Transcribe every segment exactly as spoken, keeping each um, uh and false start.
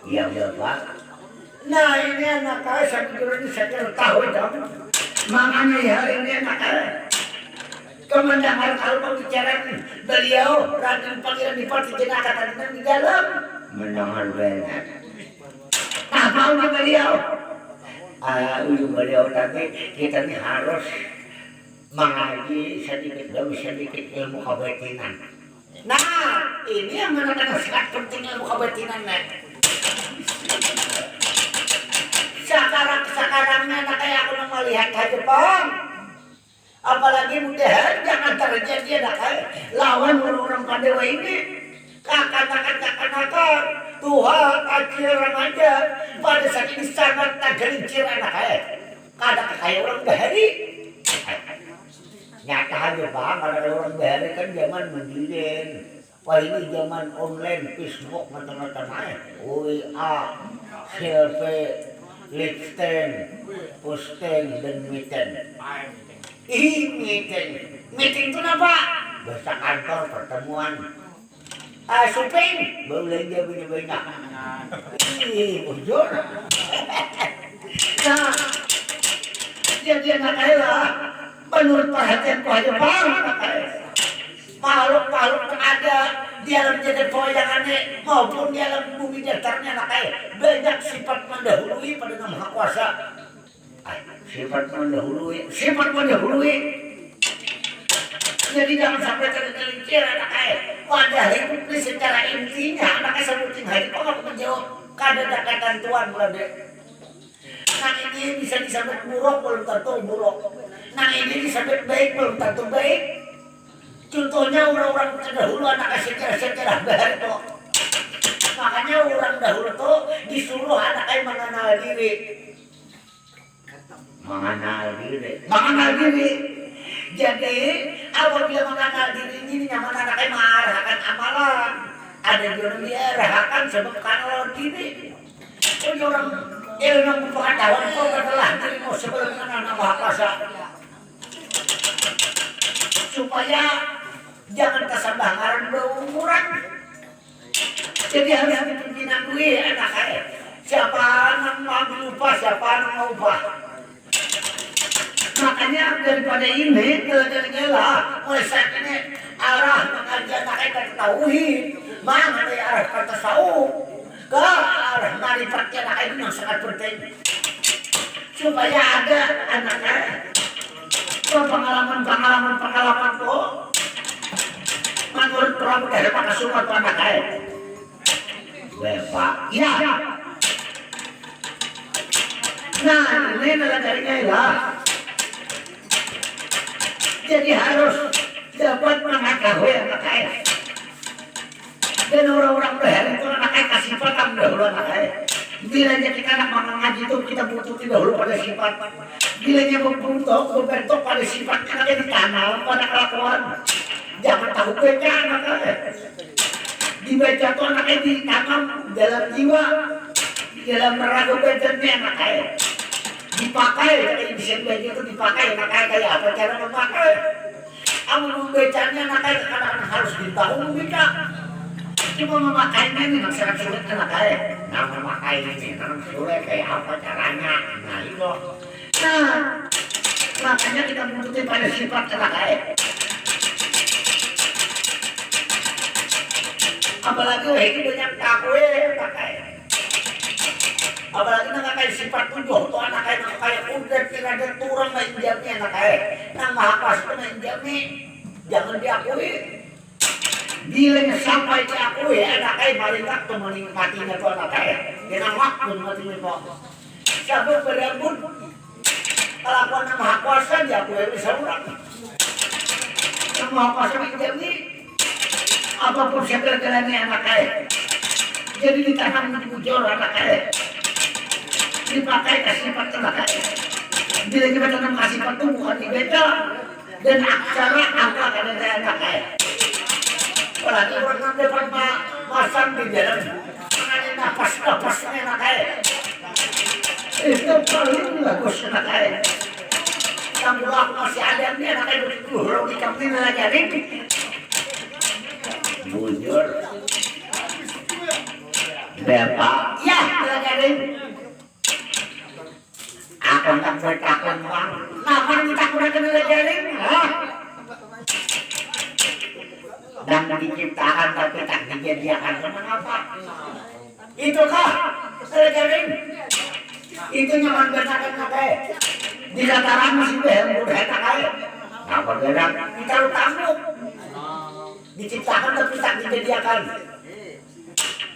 Ya, Bapak. Nah, ini anak saya, saya pikir ini saya tahu, dong. Makanya ya, ini anak saya. Kamu mendengar kalau pembicaraan beliau, Raden Pangeran Dipati Jenaka tadi nang di dalam. Mendengar banyak. Nah, mau ke beliau. Ah, uyu beliau tadi, kita ini harus mengaji sedikit demi sedikit ilmu kebatinan. Nah, ini yang mana-mana sangat penting ilmu kebatinan, nih. Sekarang, sekarangnya anak kayak aku nang melihat aja, Bang. Apalagi mudahan jangan terjadi anak kayak lawan orang-orang pada ini. Kakanakan-kakanakan, tuha, kacil, remaja, pada saat ini sangat tergelincir anak kayak. Kada kayak orang bahari. Nyata aja, Bang, kada kayak orang bahari kan zaman mendirin. Wah, ini zaman online, Facebook, macam-macam aja. W A, selfie, lipsting, posting, dan miten. Ih, meeting. Meeting itu apa? Bahasa kantor, pertemuan. Ah, shopping, belanja banyak-banyak. Ih, bujur. Nah, jadi anak saya lah, menurut perhatianku aja, Bang, anak saya. Makhluk-makhluk yang ada di alam jagat pewayangan ini maupun di alam bumi datarnya, anak saya, banyak sifat mendahului pada Yang Maha Kuasa. Ay, sifat mendahului, sifat mendahului. Jadi jangan sampai tergelincir, anak saya. Pada hidup ini secara intinya, anak saya sebuting hari kok aku menjawab, kada ada ketentuan, Belanda. Nang ini bisa disebut buruk, belum tentu buruk. Nang ini disebut baik, belum tentu baik. Contohnya orang-orang terdahulu, anak sejarah-sejarah bahari kok. Makanya orang dahulu tuh disuruh anak mengenal diri. Mengenal diri. Mengenal diri. Jadi, apabila mengenal diri ini nyaman, anak mengarahkan amalan. Ada juga yang diarahkan sebab kenal diri. Jadi orang ilmu pengetahuan itu adalah dirimu sebelum mengenal Yang Maha Kuasa. Supaya jangan tersambah ngaran berumuran. Jadi harus dipimpinan dulu, anak saya. Siapa nang mau dilupa, siapa nang mau ubah. Makanya daripada ini, gala-gala, mulai saat ini arah mengaji anak kita tauhid, mengenai arah kata tasawuf, ke arah marifat anak ini yang sangat penting. Supaya ada anak saya. Pengalaman-pengalaman, pengalaman kok. Menurut Prabu Dharma Kasuma tuh anak saya. Bapak. Ya. Nah, ini adalah jaringan lah. Jadi harus dapat mengetahui anak saya. Dan orang-orang bahari itu anak saya kasih paham dahulu anak saya. Bilanya kita nak mengaji itu kita buntuti dahulu pada sifat. Bilanya membentuk, membentuk pada sifat, anak saya ditanam pada kelakuan. Jangan tahu baca anak saya. Dibaca tuh anak saya ditanam dalam jiwa, di dalam raga badannya anak saya. Dipakai, tapi bisa baca itu dipakai, anak saya kayak apa cara memakai. Amun membacanya anak saya kadang-kadang harus ditahu membaca. Cuma memakainya ini nang sangat sulit anak saya. Nah, memakai ini nang sulit kayak apa caranya? Nah, itu. Nah, makanya kita buntuti pada sifat anak saya. Apalagi wah ini banyak takwe anak saya. Apalagi nang kayak sifat tujuh tu anak saya, nang kayak kudrat iradat tu urang mainjami anak saya. Nang maha kuasa tu mainjami. Jangan diakui. Bilanya sampai diakui anak saya, maringkak tu menikmatinya tu anak saya. Kena waktu matinya tu. Sabab berambut kelakuan nang maha kuasa diakui oleh saurang. Nang maha kuasa mainjami. Apapun segala-galanya anak ai. Jadi ditanam bujur anak ai. Dipakai ka sifat anak ai. Bila kita tanam ka sifat tu bukan dibaca dan aksara angka kada ada anak ai. Apalagi urang nang dapat ma-, masang di dalam tangannya napas-napasnya anak ai. Itu paling bagus anak ai. Tambula aku masih ada ni anak ai, duit luhur di kami nang ajarin. Bujur. Bapa, ya, Bala Garing. Aku handak batakun pang. Napa nang ditakunakan Bala Garing? Hah? Nang diciptakan tapi tak dijadiakan tu nangapa? Itu kah, Bala Garing? Itu nyaman banar kan, Nak ai. Di dataran masih behel budak, Nak ai. Napa garang? Kita lu tamu. Diciptakan tapi tak dijadiakan.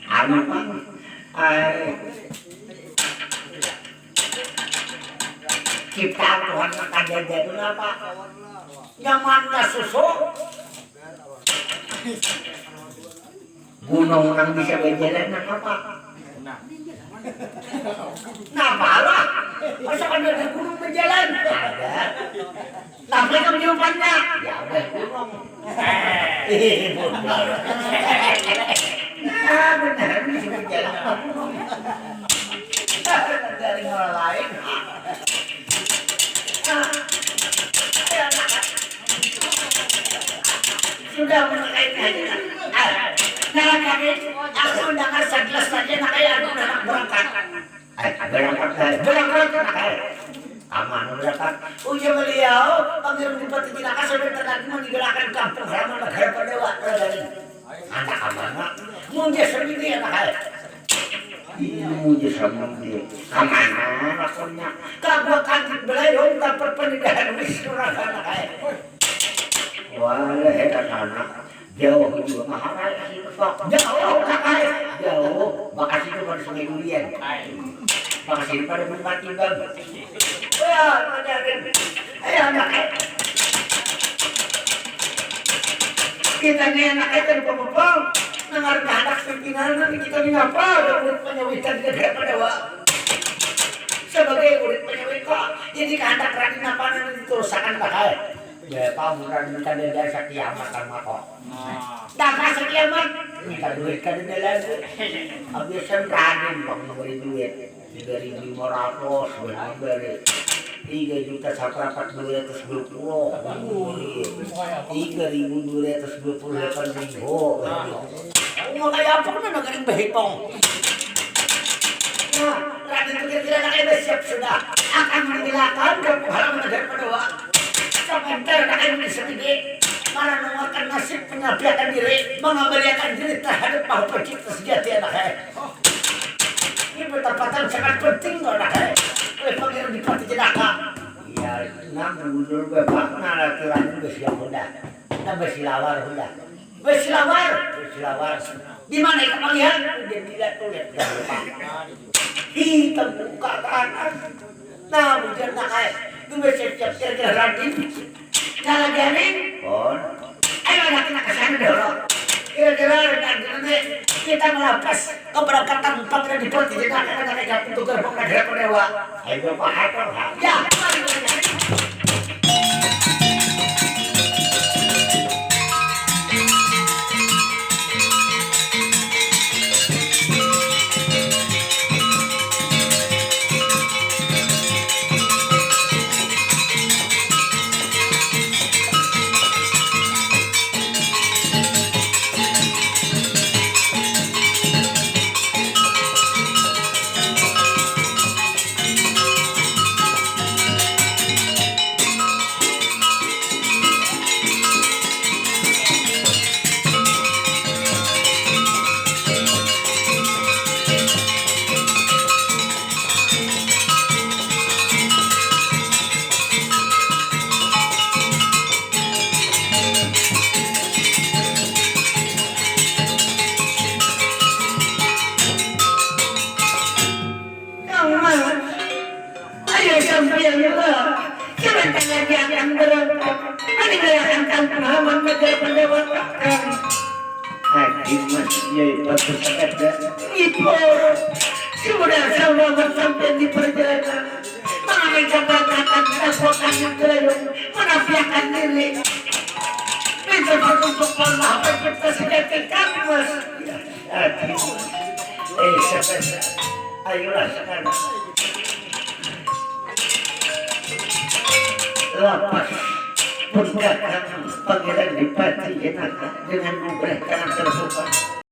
Anu pang, ai, ciptaan Tuhan mah kada jadul apa? Nyamannya susu. Gunung nang bisa bajalan nang apa? Napa lah? Masa kada ada gunung bajalan? Ada. Tapi kam jawabannya, ya abah gunung. Ih, benar. Nah, benar, bisa bajalan abah gunung. Dari mulai lain. Sudah menekan aja. Ah, nah, kami, aku mendengar segelas saja, nak ai, aku nak berangkat. Ai, berangkat, ai, berangkat, nak ai. Aman berangkat. Ujar beliau, Pangeran Bupati Jinaka sebentar lagi meninggalkan kampung halaman negara Pandawa, Raden. Anak amanah, munja semidi anak ai. Iya, munja semidi. Kamana maksudnya? Kagua kaget belai dong, dapat penindahan wis surang anak ai. Wala, hebat anak. Jauh juga mahal ai ka situ, Pak. Jauh, anak ai. Jauh. Bakasi itu pada Sungai Durian. Bakasi itu pada Bukit Timbang. Wah, anak ai. Ayo, anak ai. Kita ni anak ai kada pamupang. Nang ada kahandak pimpinan, kita ni napa? Ada murid panyawitan di negara Pandawa. Sebagai murid panyawit kok, jadi kahandak Raden napa nang diturusakan, anak ai. Ya, pamuran kada ada sakiamat sama kok. Nah. Dah pas sakiamat, minta duit kada ada lagi. Habisan Raden pang memberi duit. Tiga ribu lima ratus, benar dari. Tiga juta saparapat dua ratus dua puluh. Tiga ribu dua ratus dua puluh delapan ribu. Mau kayak apa kena nagaring berhitung? Nah, Raden pikir-pikir anak ai siap sudah. Akan meninggalkan kampung halaman negara Pandawa. Sabantar anak ai mandi semidi, maranungakan nasib, mengabdiakan diri, mengambaliakan diri terhadap Maha Pencipta sejati anak ai. Ini pendapatan sangat penting loh anak ai. Oleh Pangeran Dipati Jenaka. Iya, nang mundur bapak, nah, aturan ini siap sudah. Kita bersilawar sudah. Wes lawar, wes lawar. Di mana kita melihat? Udah dilihat tuh, lihat udah lupa. Hitam muka kanan. Nah, hujan nak ai. Itu wes siap-siap kira-kira Raden. Kalau Garing, pun. Ayo, anak kita ke sana dulu. Kira-kira Raden nanti kita melapas keberangkatan Pangeran Dipati Jenaka, karena kita pintu gerbang negara Pandawa. Ayo, Pak Haikal, ha? Ya, mari, mari, mari. Kang Mas, ayo sampian lah. Sebentar lagi akan berangkat. Meninggalkan kampung halaman negara Pandawa, Kang. Aduh, Mas, ya, bagus ada. Ibu, sudah selamat sampai di perjalanan. Mengambil keberangkatan, dapat angin gelayung, menafiakan diri. Minta petunjuk Allah, berpikir sejati, Kang Mas. Aduh. Eh, sabar. Ayolah sekarang. Lapas pun datang Pangeran Dipati Jenaka dengan membelah tangan terbuka.